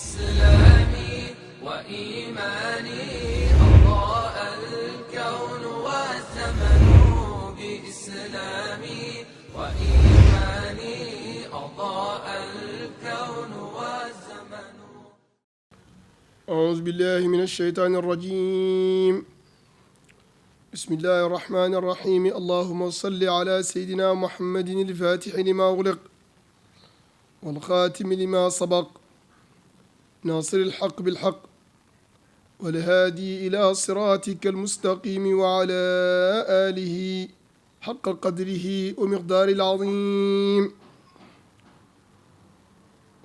بإسلامي وإيماني أضاء الكون والزمن بإسلامي وإيماني أضاء الكون والزمن. أعوذ بالله من الشيطان الرجيم. بسم الله الرحمن الرحيم. اللهم صل على سيدنا محمد الفاتح لما أغلق والخاتم لما سبق ناصر الحق بالحق والهادي إلى صراطك المستقيم وعلى آله حق قدره ومقدار العظيم.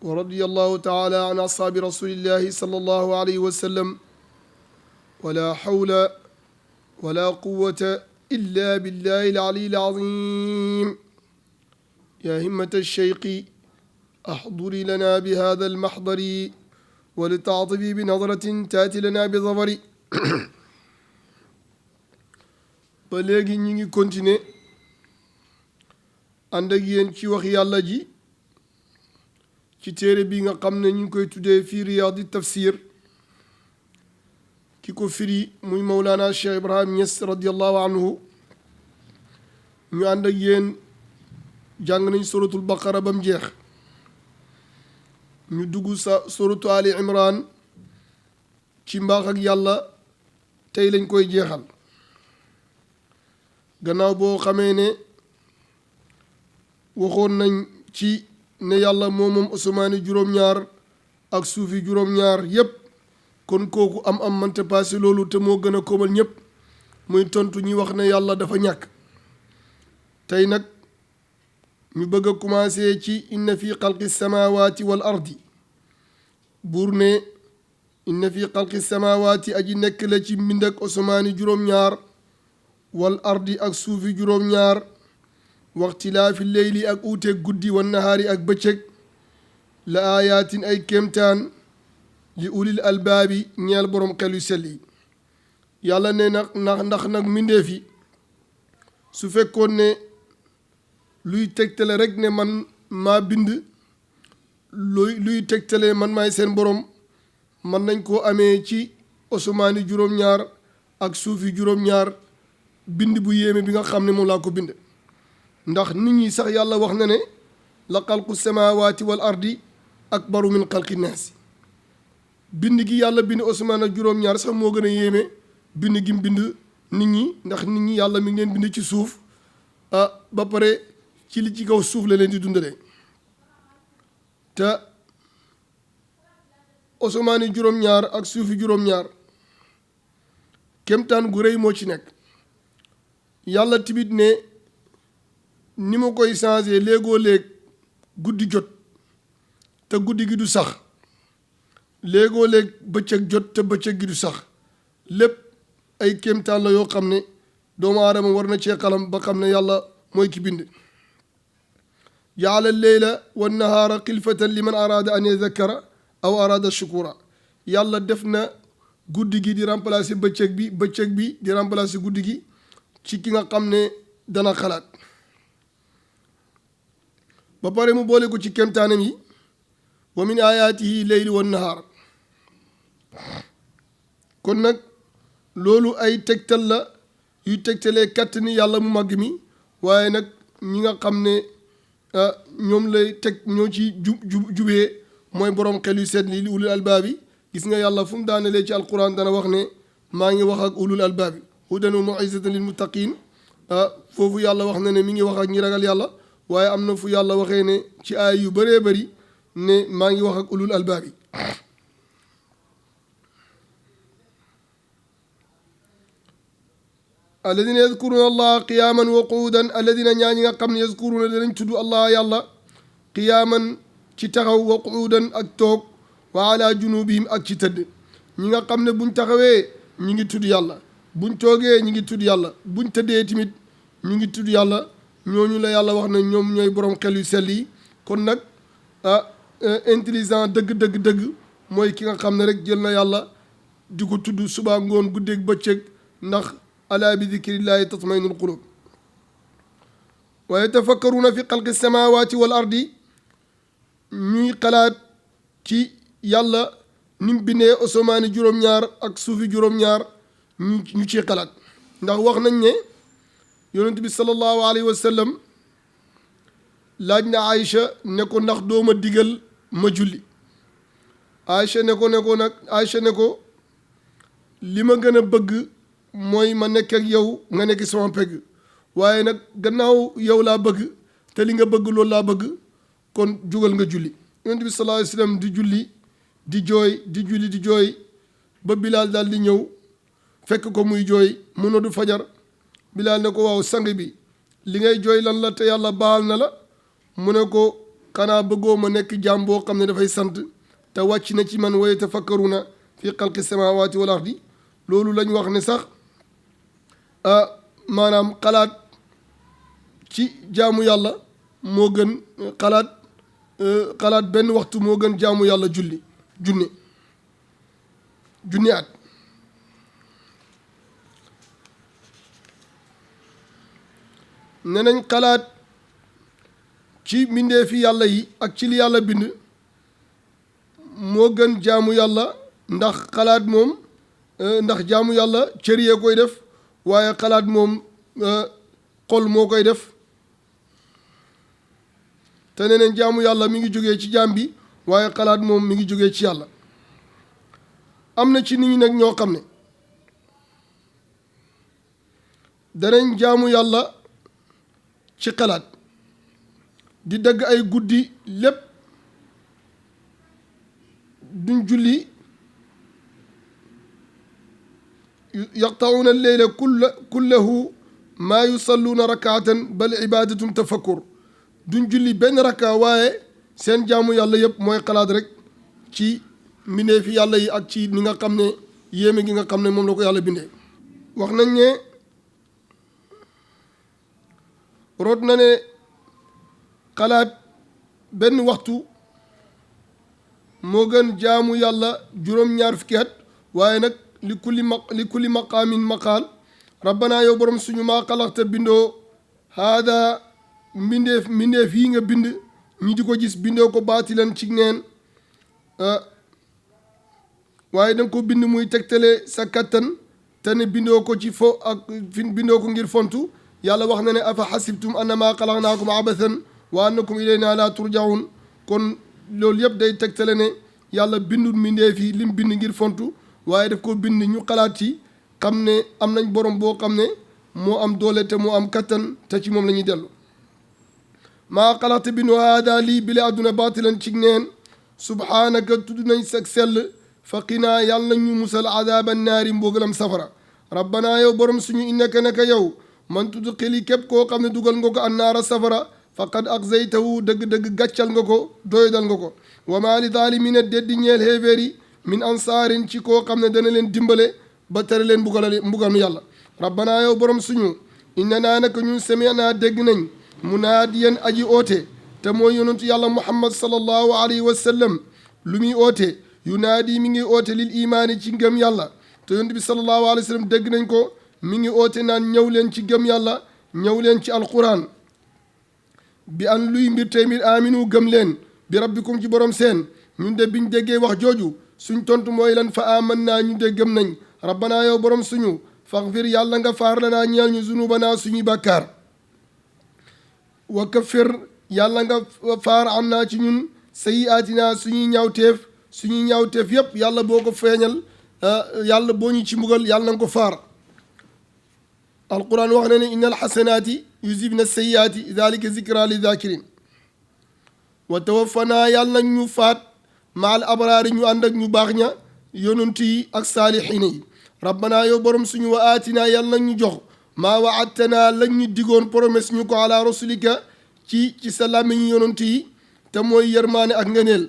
ورضي الله تعالى عن أصحاب رسول الله صلى الله عليه وسلم ولا حول ولا قوة إلا بالله العلي العظيم. يا همة الشيخ أحضري لنا بهذا المحضر ولتعطفي بنظرة تأتي لنا بظفر. ba léegi ñu ngi continuer ànd ak yéen ci wax yàlla ji ci téere bi nga xam ne ñu ngi koy tuddee fii Riyaadi Tafsir ki ko firi muy Mawlana Cheikh Ibrahim Niass radiallahu anhu. ñu ànd ak yéen jàng nañ suratul baqara ba mu jeex ñu dugg sa suratu Ali Imran ci mbaax ak yàlla tey lañ koy jeexal gannaaw boo xamee ne waxoon nañ ci ne yàlla moom asamaani juróom-ñaar ak suufi juróom-ñaar yépp kon kooku am mante passé loolu te moo gën a koomal ñépp muy tontu ñi wax ne yàlla dafa ñàkk. tey nag ñu bëgg a commencé ci inna fi xalqi samawati wal ardi buur ne inna fi xalqi samawati aji nekk la ci mbind ak asamaani juróom-ñaar wal ardi ak suufi juróom-ñaar waxtilaafi leyli ak uuteeg guddi wan nahaari ak bëccëg la aayaatin ay kéemtaan li ulil albaabi ñeel boroom xel yu sell yi. yàlla ne ndax nag mbindeef yi su fekkoon ne luy tegtale rek ne man maa bind luy tegtale man maay seen borom man nañ koo amee ci osamaani juróom-ñaar ak suufi juróom-ñaar bind bu yéeme bi nga xam ne moom laa ko bind. ndax nit ñi sax yàlla wax na ne la xalqu samawati wal ardi akbaru min xalqi naasi bind gi yàlla bind osmaan ak juróom-ñaar sax moo gën a yéeme bind gi mu bind nit ñi ndax nit ñi yàlla mi ngi leen bind ci suuf ba pare ci li ci kaw suuf la leen di dundalee te osmaan yi juróom-ñaar ak suufi juróom-ñaar kemtaan gu rëy moo ci nekk. yàlla tamit ne ni ma koy changé léegoo léeg guddi jot te guddi gi du sax léegoo léeg bëccëg jot te bëccëg gi du sax lépp ay kéemtaan la yoo xam ne doomu aadama war na cee xalam ba xam ne yàlla mooy ki bind. jaala leyla wa nahaara xilfatan liman araada an yadhakkara aw araada shukura yàlla def na guddi gi di remplacer bëccëg bi di remplacer guddi gi ci ki nga xam ne dana xalaat. ba pare mu boole ko ci kéemtaanam yi wa min ayaatihi leyli wa nahaar kon nag loolu ay tegtal la yuy tegtalee kàttani yàlla mu màgg mi waaye nag ñi nga xam ne ñoom lay teg ñoo ci jubee mooy borom xel yu seet li ulul albaabi. gis nga yàlla fu mu daanelee ci alquran dana wax ne maa ngi wax ak ulul albaabi hudan wa maw'izatan lil muttaqin foofu yàlla wax na ne mi ngi wax ak ñi ragal yàlla waaye am na fu yàlla waxee ne ci aay yu bëree bëri ne maa ngi wax ak ulul albaabi. alladina yazkuruna allah qiyaaman wa qu'udan alladina ñaa ñi nga xam ne yazkuruna danañ tudd allah yàlla qiyaaman ci taxaw wa qu'udan ak toog wa ala junubihim ak ci tëdd. ñi nga xam ne buñ taxawee ñi ngi tudd yàlla buñ toogee ñi ngi tudd yàlla buñ tëddee tamit ñu ngi tudd yàlla ñooñu la yàlla wax ne ñoom ñooy borom xel yu sell yi. kon nag intelligent dëgg mooy ki nga xam ne rek jël na yàlla di ko tudd suba ngoon guddeeg bëccëg ndax alaa bi dikrillahi tatma'innul qulub. wa yatafakkaruuna fi xalqi samawati wal ardi ñuy xalaat ci yàlla ni mu bindee osamaani juróom-ñaar ak suufi juróom-ñaar ñu ciy xalaat ndax wax nañ ne yonent bi sallallahu alayhi wa sallam laaj na Aïcha ne ko ndax dooma digal ma julli Aïcha ne ko li ma gën a bëgg mooy ma nekk ak yow nga nekk sama pegg waaye nag gannaaw yow laa bëgg te li nga bëgg loolu laa bëgg kon jugal nga julli yonent bi sallallahu alayhi wa sallam di julli di jooy di julli di jooy ba Bilaal daal di ñëw fekk ko muy jooy mu noddu fajar Bilaal ne ko waaw sang bi li ngay jooy lan la te yàlla baal na la mu ne ko xanaa bëggoo ma nekk jaam boo xam ne dafay sant te wàcc na ci man wa yatafakkaruna fi xalqi samawati wal ardi loolu lañ wax ne sax maanaam xalaat ci jaamu yàlla moo gën xalaat benn waxtu moo gën jaamu yàlla junni at ne nañ xalaat ci mbindeefi yàlla yi ak ci li yàlla bind moo gën jaamu yàlla ndax xalaat moom ndax jaamu yàlla cër yee koy def waaye xalaat moom xol moo koy def te ne neen jaamu yàlla mi ngi jógee ci jaam bi waaye xalaat moom mi ngi jógee ci yàlla am na ci nit ñi nag ñoo xam ne danañ jaamu yàlla ci xalaat di dagg ay guddi lépp duñ julli yaqta'uuna alleyla kullahu maa yusalluuna rakaatan bal ibadatum tafakkur duñ julli benn rakka waaye seen jaamu yàlla yëpp mooy xalaat rek ci mbindeefi yàlla yi ak ci ni nga xam ne yéeme gi nga xam ne moom la ko yàlla bindee wax nañ ne root na ne xalaat benn waxtu moo gën jaamu yàlla juróom-ñaar fukki at waaye nag li kulli maqaamin maqaal rabbana yow borom suñu maa xalaxta bindoo haada mbindeef yi nga bind ñi di ko gis bindoo ko baatilan ci neen waaye danga ko bind muy tegtale sa kattan te ne bindoo ko ci fo ak bindoo ko ngir fontu yàlla wax na ne afa xasibtum annama xalaqnaakum abathan wa annakum ilayna la turjaun kon loolu yëpp day tegtale ne yàlla bindul mbindeef yi lim bind ngir fontu waaye daf ko bind ñu xalaat ci xam ne am nañ borom boo xam ne moo am doole te moo am kattan te ci moom la ñuy dellu maa xalaxte bindu haada lii bile àdduna baatilan ci neen subhaanaka tudd nañ sag sell faqinaa yàlla nañ ñu musal adaaba naari mbugalam safara rabbana yow borom suñu innaka naka yow man tudxili képp koo xam ne dugal nga ko annaara safara faqad axzaytahu dëgg-dëgg gàccal nga ko doydal nga ko wa maa li zaalimiina deddi ñeel xéeféer yi min ansaarin ci koo xam ne dana leen dimbale ba tere leen mbugalu yàlla rabbana yow borom suñu inna naa naka ñun sami'naa dégg nañ munaadiyan aji oote te mooy yonentu yàlla muhammad sallallahu alayhi wa sallam lu muy oote yunaadi mi ngi oote lil imaani ci ngëm yàlla te yonent bi sallallahu alayhi wa sallam dégg nañ ko mi ngi oote naan ñëw leen ci gëm yàlla ñëw leen ci alquran bi an luy mbir tey mbir aminu gëm leen bi rabbikum ci borom seen ñun de biñ déggee wax jooju suñ tontu mooy lan fa aman naa ñu de gëm nañ rabbana yow borom suñu faxfir yàlla nga faar la naa ñeel ñu zunubanaa suñuy bàkkaar wa kaffir yàlla nga faar am naa ci ñun sayyi'aatinaa suñuy ñaawteef yépp yàlla boo ko feeñal yàlla boo ñu ci mbugal yàlla na nga ko faar alquran wax na ne inna alxasanaati yuzibna sayyi'aati dalika zikra li zakirin wa tawaffanaa yàlla nañ ñu faat maal abraari ñu ànd ak ñu baax ña yonent yi ak saalixiina yi rabbana yow borom suñu wa aatinaa yàlla nañ ñu jox maa waadtanaa lañ ñu digoon promesse ñu ko ala rasulika ci sa làmmiñu yonent yi te mooy yërmaane ak ngëneel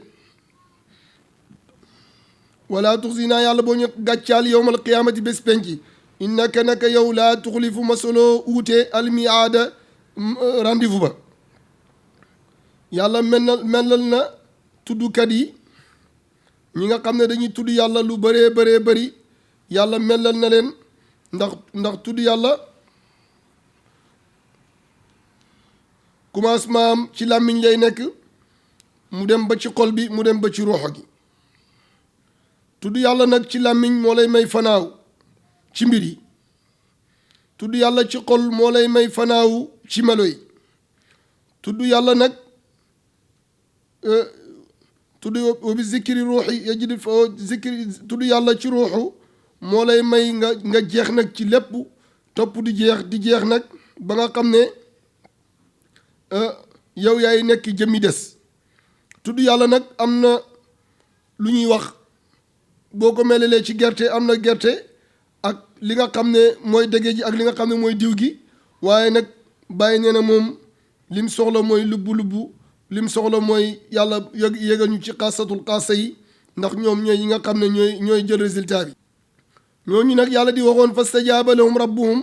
wala tuxzinaa yàlla boo ñu gàccaal yowmal qiyaamati bés penci innaka naka yow laa tuxlifu masoloo uute almiaada rendez-vous ba yàlla melal na tuddkat yi ñi nga xam ne dañuy tudd yàlla lu bëree bëri yàlla melal na leen ndax tudd yàlla commencement am ci làmmiñ lay nekk mu dem ba ci xol bi mu dem ba ci roxo gi tudd yàlla nag ci làmmiñ moo lay may fanaaw ci mbir yi tudd yàlla ci xol moo lay may fanaaw ci melo yi tudd yàlla nag tudd bi zikri ruuxi yajid zikri tudd yàlla ci ruuxu moo lay may nga jeex nag ci lépp topp di jeex nag ba nga xam ne yow yaay nekk jëmmi des tudd yàlla nag am na lu ñuy wax boo ko melalee ci gerte am na gerte ak li nga xam ne mooy dege ji ak li nga xam ne mooy diw gi waaye nag bàyyi nee na moom lim soxla mooy lubbu lim soxla mooy yàlla yégal ñu ci xaasatul xaasa yi ndax ñoom ñooy yi nga xam ne ñooy jël résultat bi ñooñu nag yàlla di waxoon fastajaaba lahum rabbuhum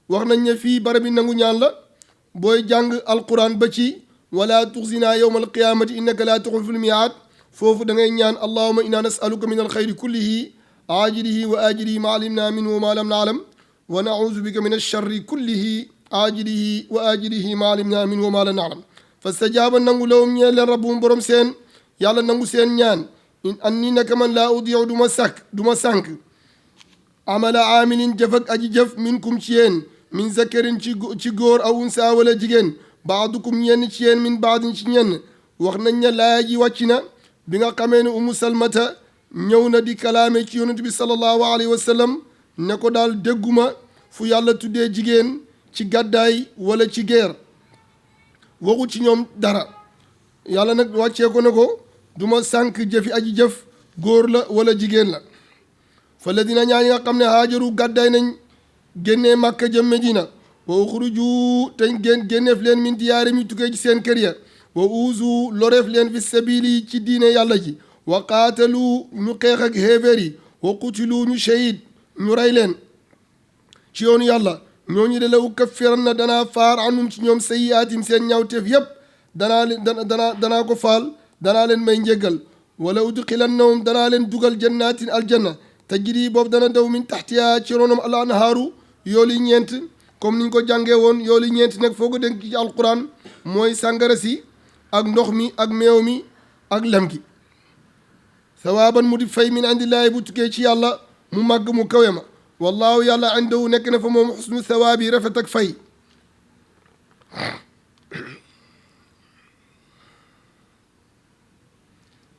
wax nañ ne fii barab bi nangu ñaan la booy jàng alquran ba ci wala tuxzina yawma alqiyamati innaka laa tuxliful miaad foofu da ngay ñaan allahuma inna nasaluka min alxayri kullihi aajilihi wa aajilihi ma alimna minhu wa ma lam naalam wa naudu bika min alcharri kullihi aajilihi wa aajilihi ma alimna minhu wa ma lam naalam fastajaaba nangu lahum ñeel leen rabbuhum borom seen yàlla nangu seen ñaan an ni naka man laa udiu du ma sànk amala aamilin jëf ak aji jëf minkum ci yéen min zakarin ci góor aw unsa wala jigéen baadukum ñenn ci yéen min baadin ci ñenn wax nañ ne laaya ji wàcc na bi nga xamee ne umu salmata ñëw na di kalaame ci yonent bi sallallahu alayhi wa sallam ne ko daal dégguma fu yàlla tuddee jigéen ci gàddaay wala ci guerre waxu ci ñoom dara yàlla nag wàccee ko ne ko du ma sànk jëfi aji jëf góor la wala jigéen la fa la dina ñaa ñi nga xam ne haajaru gàddaay nañ génnee màkka jëm medina wa uxruju te génneef leen min diyaarim yi tukkee ci seen kër ya wa uuzu loreef leen fi sabili ci diine yàlla ji wa qaatalu ñu xeex ak xéeféer yi wa qutilu ñu shahid ñu rey leen ci yoonu yàlla ñooñu de la ukaffiran na danaa faar anum ci ñoom sayyiaatim seen ñaawteef yépp danaa ko faal danaa leen may njéggal wala udxilannahum danaa leen dugal jannatin aljanna tajri boobu dana daw min taxtiya ci ronam al anhaaru yoolu ñeent comme niñ ko jàngee woon yoolu ñeent nag foo ko dégg ci alquran mooy sàngara si ak ndox mi ak meew mi ak lem gi sawaaban mu di fay min indillaahi bu tukkee ci yàlla mu màgg mu kawe ma wallaahu yàlla indahu nekk na fa moom xusnu sawaabi rafet ak fay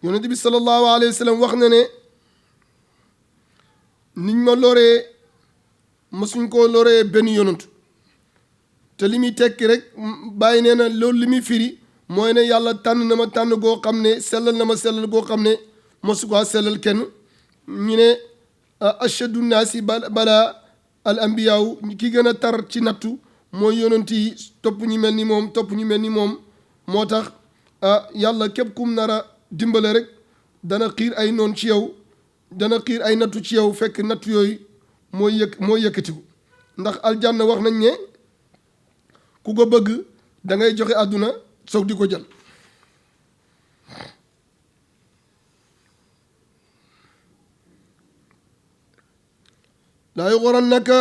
yonent bi sallallahu alayhi wa sallam wax na ne niñ ma loree masuñ koo loree benn yonent te li muy tekki rek bàyyi nee na loolu li muy firi mooy ne yàlla tànn na ma tànn goo xam ne sellal na ma sellal goo xam ne mosu ko sellal kenn ñu ne ashadu naasi bala al ambiyaaw ki gën a tar ci nattu mooy yonent yi topp ñu mel ni moom moo tax yàlla képp kum nar a dimbale rek dana xiir ay noon ci yow dana xiir ay nattu ci yow fekk nattu yooyu mooy yëkkatiku ndax aljanna wax nañ ne ku ko bëgg da ngay joxe àdduna soog di ko jël laa yuxurannaka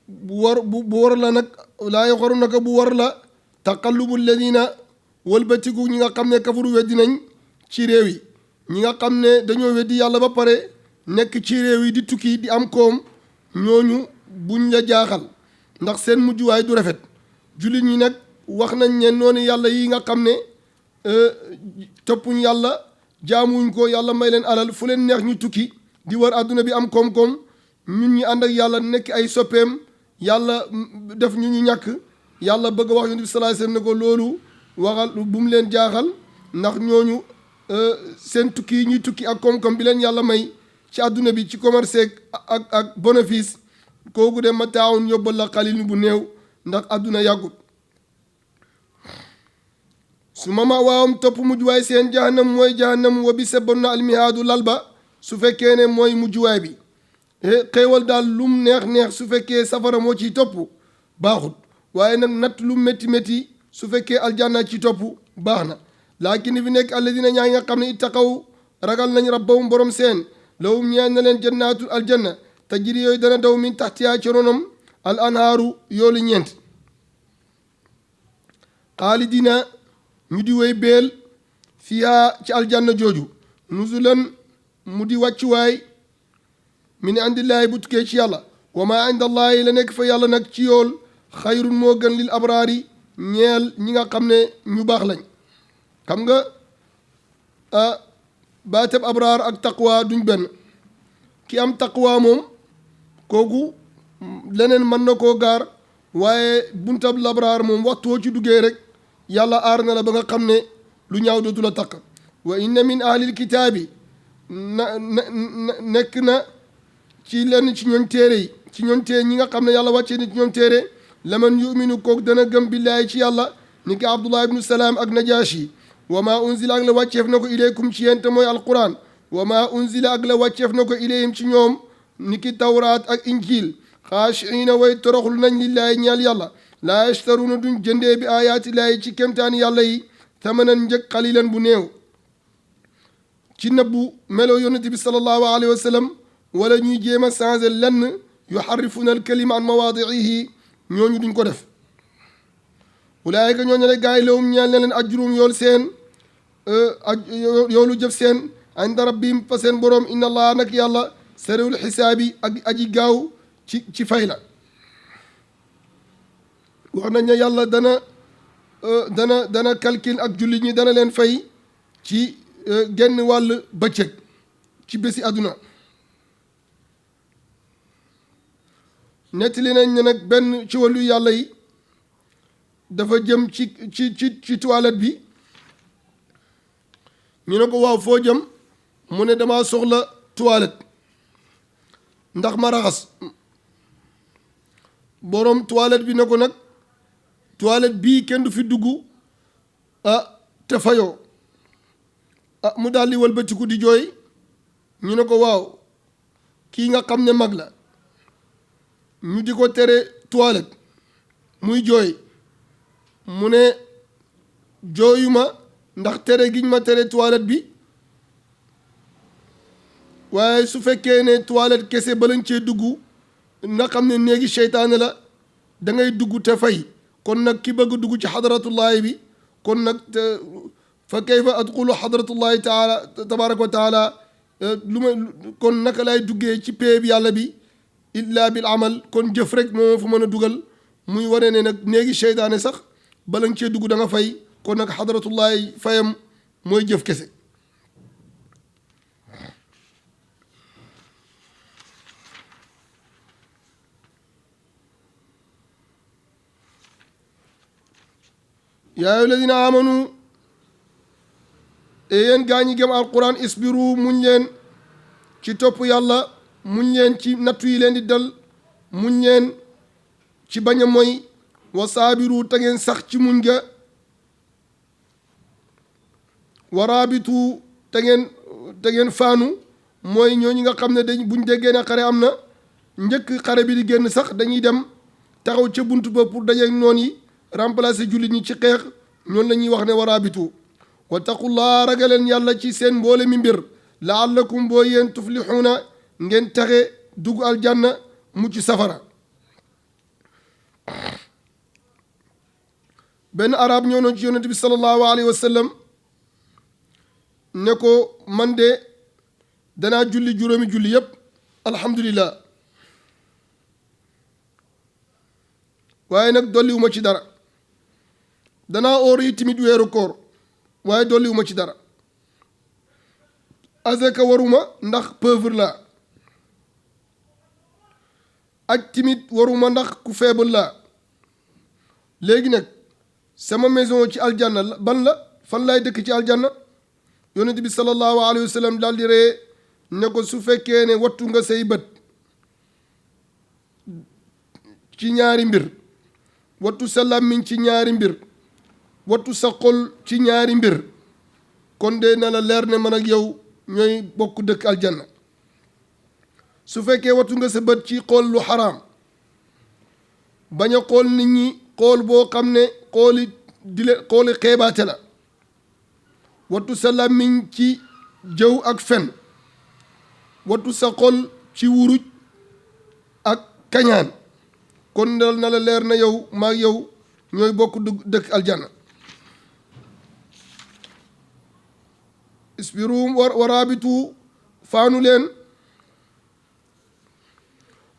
bu war la nag laa yuxurannaka bu war la taqallubu alladina wëlbatiku ñi nga xam ne kafaru weddi nañ ci réew yi ñi nga xam ne dañoo weddi yàlla ba pare nekk ci réew yi di tukki di am koom ñooñu buñ la jaaxal ndax seen mujjuwaay du rafet jullit ñi nag wax nañ ne noonu yàlla yi nga xam ne toppuñ yàlla jaamuñ ko yàlla may leen alal fu leen neex ñu tukki di war àdduna bi am koom-koom ñun ñi ànd ak yàlla nekk ay soppeem yàlla def ñu ñàkk yàlla bëgg a wax yonent bi sallallahu alayhi wasallam ne ko loolu waxal bu mu leen jaaxal ndax ñooñu seen tukki yi ñuy tukki ak koom-koom bi leen yàlla may ci àdduna bi ci commerce ak bénéfice kooku de ma taawun yóbbal la xalil bu néew ndax àdduna yàggut su mama waawam topp mujjuwaay seen jahannam mooy jahannam wa bi sebon na almihaadu lal ba su fekkee ne mooy mujjuwaay bi xéewal daal lum neex su fekkee safara moo ciy topp baaxut waaye nag natt lu métti su fekkee aljanna ci topp baax na laakin fi nekk alladina ñaa nga xam ne ittaqaw ragal nañ rabbahum borom seen lawum ñeen na leen jannaatul aljanna tajri yooyu dana daw min taxtiyaa ci ronam al anhaaru yoolu ñeent xaalidina ñu di way beel fiha ci aljanna jooju nuzulan mu di wàccuwaay min indillaahi bu tukkee ci yàlla wa ma indallaahi la nekk fa yàlla nag ci yool xayrun moo gën lil abraari ñeel ñi nga xam ne ñu baax lañ xam nga baatab abraar ak taqwa duñ benn ki am taqwa moom kooku leneen mën na koo gaar waaye buntab labraar moom waxtu woo ci duggee rek yàlla aar na la ba nga xam ne lu ñaaw dootu la taq wa inna min ahlil kitaabi nekk na ci lenn ci ñooñ téere yi ci ñooñ téere ñi nga xam ne yàlla wàccee ni ci ñooñ téere laman yuminu kook dana gëm billaahi ci yàlla ni ki abdullah ibnu salaam ak najashi wa ma unzila ak la wàcceef na ko ilaykum ci yéen te mooy alquran wa ma unzila ak la wàcceef na ko ilayhim ci ñoom ni ki tawraat ak injil xaashiina way toroxlu nañ lillaahi ñeel yàlla laa yashtaruuna duñ jëndee bi ayaatillaahi ci kemtaani yàlla yi tamanan njëg xalilan bu néew ci nëbbu melo yonent bi sallallahu alayhi wa sallam wala ñuy jéem a changé lenn yuharrifuuna alkalima an mawaadiihi ñooñu duñ ko def ulaayika ñooñu ne gaay lawum ñeel ne leen ajrum yool seen yoolu jëf seen inda rabbihim fa seen boroom inna allah nag yàlla sariwul xisaabi ak aji gaaw ci fay la wax nañ ne yàlla dana calcul ak jullit ñi dana leen fay ci genn wàll bëccëg ci bési àdduna nettali nañ ne nag benn ci wàllu yàlla yi dafa jëm ci toilette bi ñu ne ko waaw foo jëm mu ne damaa soxla toilette ndax ma raxas boroom toilette bi ne ko nag toilette bii kenn du fi dugg te fayoo mu daal di wëlbatiku di jooy ñu ne ko waaw kii nga xam ne mag la ñu di ko tere toilette muy jooy mu ne jooyuma ndax tere giñ ma tere toilette bi waaye su fekkee ne toilette kese balañ cee dugg nga xam ne néegi seytaane la da ngay dugg te fay kon nag ki bëgg dugg ci xadaratullahi bi kon nag fa kayfa adxulu xadaratullahi taala tabaraka wa taala kon naka lay duggee ci pee bi yàlla bi illa bil amal kon jëf rek moo fa mën a dugal muy wane ne nag néegi seytaane sax bala nga cee dugg da nga fay kon nag xadaratullahi fayam mooy jëf kese yaa ayyuha alladina amanu e yéen gaa ñi gëm alquran isbiru muñ leen ci topp yàlla muñ leen ci nattu yi leen di dal muñ leen ci bañ a moy wa saabiru te ngeen sax ci muñ ga wa raabitu te ngeen faanu mooy ñooñu nga xam ne buñ déggee ne xare am na njëkk xare bi di génn sax dañuy dem taxaw ca bunt ba pour dajeeg noon yi remplacer jullit ñi ci xeex ñoonu la ñuy wax ne wa raabitu wa taqullah ragaleen yàlla ci seen mboole mi mbir laallakum boo yéen tuflixuuna ngeen taxe dugg aljanna mucc safara benn arab ñëw na ci yonent bi sallallahu alayhi wa sallam ne ko man de danaa julli juróomi julli yépp alhamdulillah waaye nag dolliwuma ci dara danaa oor yi timit weeru koor waaye dolliwuma ci dara azaka waruma ndax pauvre la aj timit waruma ndax ku faible la léegi nag sama maison ci aljanna ban la fan laay dëkk ci aljanna yonent bi sallallahu alayhi wa sallam daal di ree ne ko su fekkee ne wattu nga say bët ci ñaari mbir wattu sa làmmiñ ci ñaari mbir wattu sa xol ci ñaari mbir kon de na la leer ne man ak yow ñooy bokk dëkk aljanna su fekkee wattu nga sa bët ci xool lu xaraam bañ a xool nit ñi xool boo xam ne xooli xeebaate la wattu sa làmmiñ ci jëw ak fen wattu sa xol ci wuruj ak kañaan kon dal na la leer na yow maag yow ñooy bokk dëkk aljanna isbiru wa raabitu faanu leen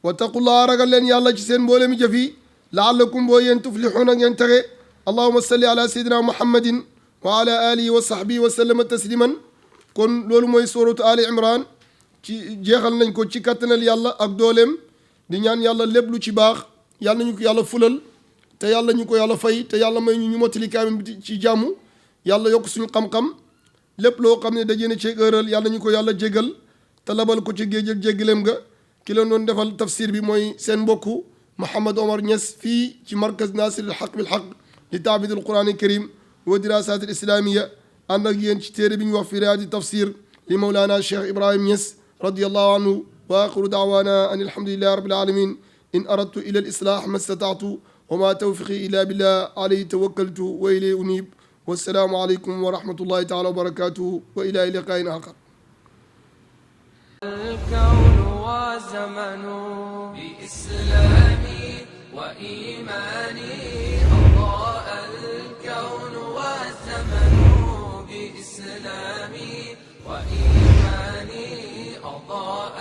wattaqullaa ragal leen yàlla ci seen mboole mi jëf yi laallakum boo yéen tuflixuuna ngeen taxe allahuma salli ala sayyidina muhammadin wa ala alihi wa sahbihi wa sallama tasliman kon loolu mooy suratu ali imran ci jeexal nañ ko ci kattanal yàlla ak dooleem di ñaan yàlla lépp lu ci baax yàlla nañu ko yàlla fulal te yàlla ñu ko yàlla fay te yàlla may ñu mottali kaamil bi ci jàmm yàlla yokk suñu xam-xam lépp loo xam ne dajee ne ci ëral yàlla ñu ko yàlla jégal te labal ko ci géej ak jéggaleem ga ki leen doon defal tafsir bi mooy seen mbokku Mouhamed Omar Niass fii ci markaz Nasir al Haq bil Haq li taabid al Quran al Karim wa dirasat al islamiya ànd ak yéen ci téere bi ñu wax fi riyaadi tafsir li Mawlana Cheikh Ibrahim Niass radiyallahu anhu wa axiru daawana an alhamdulillahi rabbil alamin in aradtu ila al islah ma stata'tu wa ma tawfiqi illa billah alayhi tawakkaltu wa ilayhi unib wassalaamu aleykum wa rahmatullahi taala wa barakatuhu wa ila liqaain aaxar الكون وزمن بإسلامي وإيماني أضاء الكون والزمن بإسلامي وإيماني أضاء